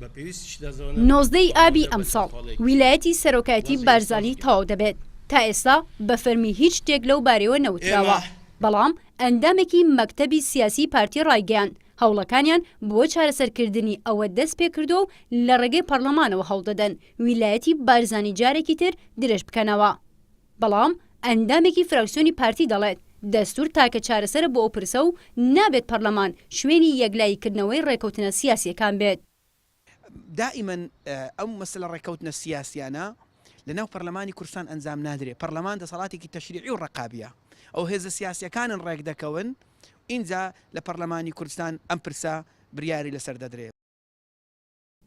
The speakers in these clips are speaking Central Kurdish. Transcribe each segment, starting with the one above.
19 ی ئابی ئەمساڵ ویلایەتی سەرۆکایەتی بارزانی تەواو دەبێت، تا ئێستا بە فەرمی هیچ شتێک لەو بارەیەوە نەوتراوە، بەڵام ئەندامێکی مەکتەبی سیاسی پارتی ڕایگەیاند، هەوڵەکانیان بۆ چارەسەرکردنی ئەوە دەستپێکردووە و لە ڕێگەی پەڕلەمانەوە هەوڵدەدەن ویلایەتی بارزانی جارێکی تر درێژ بکەنەوە. بەڵام ئەندامێکی فراکسیۆنی پارتی دەڵێت، دەستوور تاکە چارەسەرە بۆ ئەو پرسە و نابێت پەڕلەمان شوێنی یەکلاییکردنەوەی ڕێکەوتنە سیاسییەکان بێت. دائیمەن ئەو مەسەلە ڕێکەوتنە سیاسیانە لە ناو پەرلەمانی کوردستان ئەنجام نادرێ، پەرلەمان دەسەڵاتێکی تەشریعی و ڕەقابیە، ئەو هێزە سیاسیەکانن ڕێک دەکەون ئینجا لە پەرلەمانی کوردستان ئەم پرسە بریاری لەسەر دەدرێ.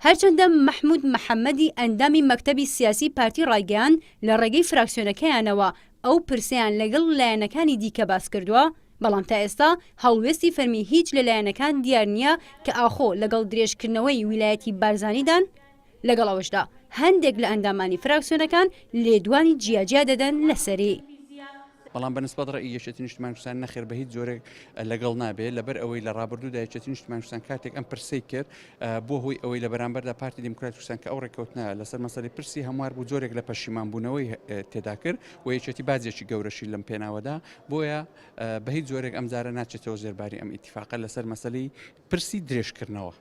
هەرچەندە مەحمود محەمەدی ئەندامی مەکتەبی سیاسی پارتی ڕایگەیاند لە ڕێگەی فراکسیۆنەکەیانەوە ئەو پرسەیان لەگەڵ لایەنەکانی دیکە باسکردووە، بەڵام تا ئێستا هەڵوێستی فەرمی هیچ لە لایەنەکان دیار نییە کە ئاخۆ لەگەڵ درێژکردنەوەی ویلایەتی بارزانیدان، لەگەڵ ئەوەشدا هەندێک لە ئەندامانی فراکسیۆنەکان لێدوانی جیاجیا دەدەن لەسەری. بەڵام بە نسبەت ڕەئی یەکێتی نیشتمانی کوردستان نەخێر بە هیچ جۆرێک لەگەڵ نابێ لەبەر ئەوەی لە ڕابردوودا یەکێتی نیشتمانی کوردستان کاتێک ئەم پرسەی کرد بووە هۆی ئەوەی لە بەرامبەردا پارتی دیموکراتی کوردستان کە ئەو ڕێککەوتنە لەسەر مەسەلەی پرسی هەموار بوو جۆرێک لە پەشیمانبوونەوەی تێدا کرد و یەکێتی باجێکی گەورەشی لەم پێناوەدا بۆیە بە هیچ جۆرێک ئەمجارە ناچێتەوە ژێرباری ئەم ئیتیفاقە لەسەر مەسەلەی پرسی درێژکردنەوە.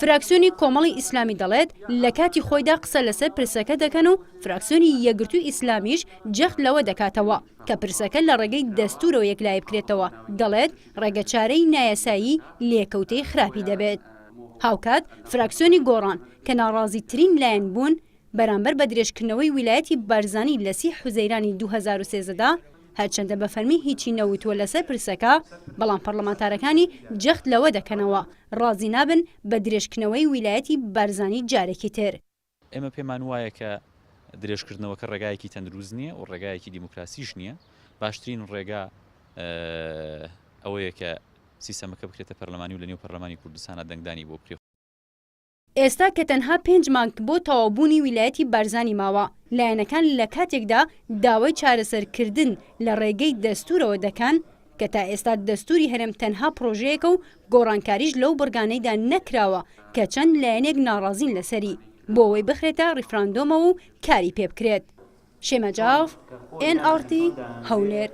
فراکسیۆنی کۆمەڵی ئیسلامی دەڵێت، لە کاتی خۆیدا قسە لەسەر پرسەکە دەکەن و فراکسیۆنی یەکگرتووی ئیسلامیش جەخت لەوە دەکاتەوە کە پرسەکە لە ڕێگەی دەستوورەوە یەکلایی بکرێتەوە، دەڵێت، ڕێگەچارەی نایاسایی لێکەوتەی خراپی دەبێت. هاوکات فراکسیۆنی گۆڕان کە ناڕازیترین لایەن بوون بەرامبەر بە درێژکردنەوەی ویلایەتی بارزانی لە سی حوزەیرانی 2013 دا، هەرچەندە بە فەرمی هیچی نەوتووە لەسەر پرسەکە، بەڵام پەڕلەمانتارەکانی جەخت لەوە دەکەنەوە، ڕازی نابن بە درێژکردنەوەی ویلایەتی بارزانی جارێکی تر. ئێمە پێمان وایە کە درێژکردنەوەکە ڕێگایەکی تەندروست نییە و ڕێگایەکی دیموکراسیش نییە، باشترین ڕێگا ئەوەیە کە سیستەمەکە بکرێتە پەرلەمانی و لەنێو پەرلەمانی کوردستانا دەنگدانی بۆ بکرێ. ئێستا کە تەنها پێنج مانگ بۆ تەواوبوونی ویلایەتی بارزانی ماوە، لایەنەکان لە کاتێکدا داوای چارەسەرکردن لە ڕێگەی دەستوورەوە دەکەن، کە تا ئێستا دەستووری هەرێم تەنها پڕۆژەیەکە و گۆڕانکاریش لەو بڕگانەیدا نەکراوە کە چەند لایەنێک ناڕازین لەسەری، بۆ ئەوەی بخرێتە ڕیفراندۆمەوە و کاری پێبکرێت. شێمە جاف، ئێن ئاڕ تی، هەولێر.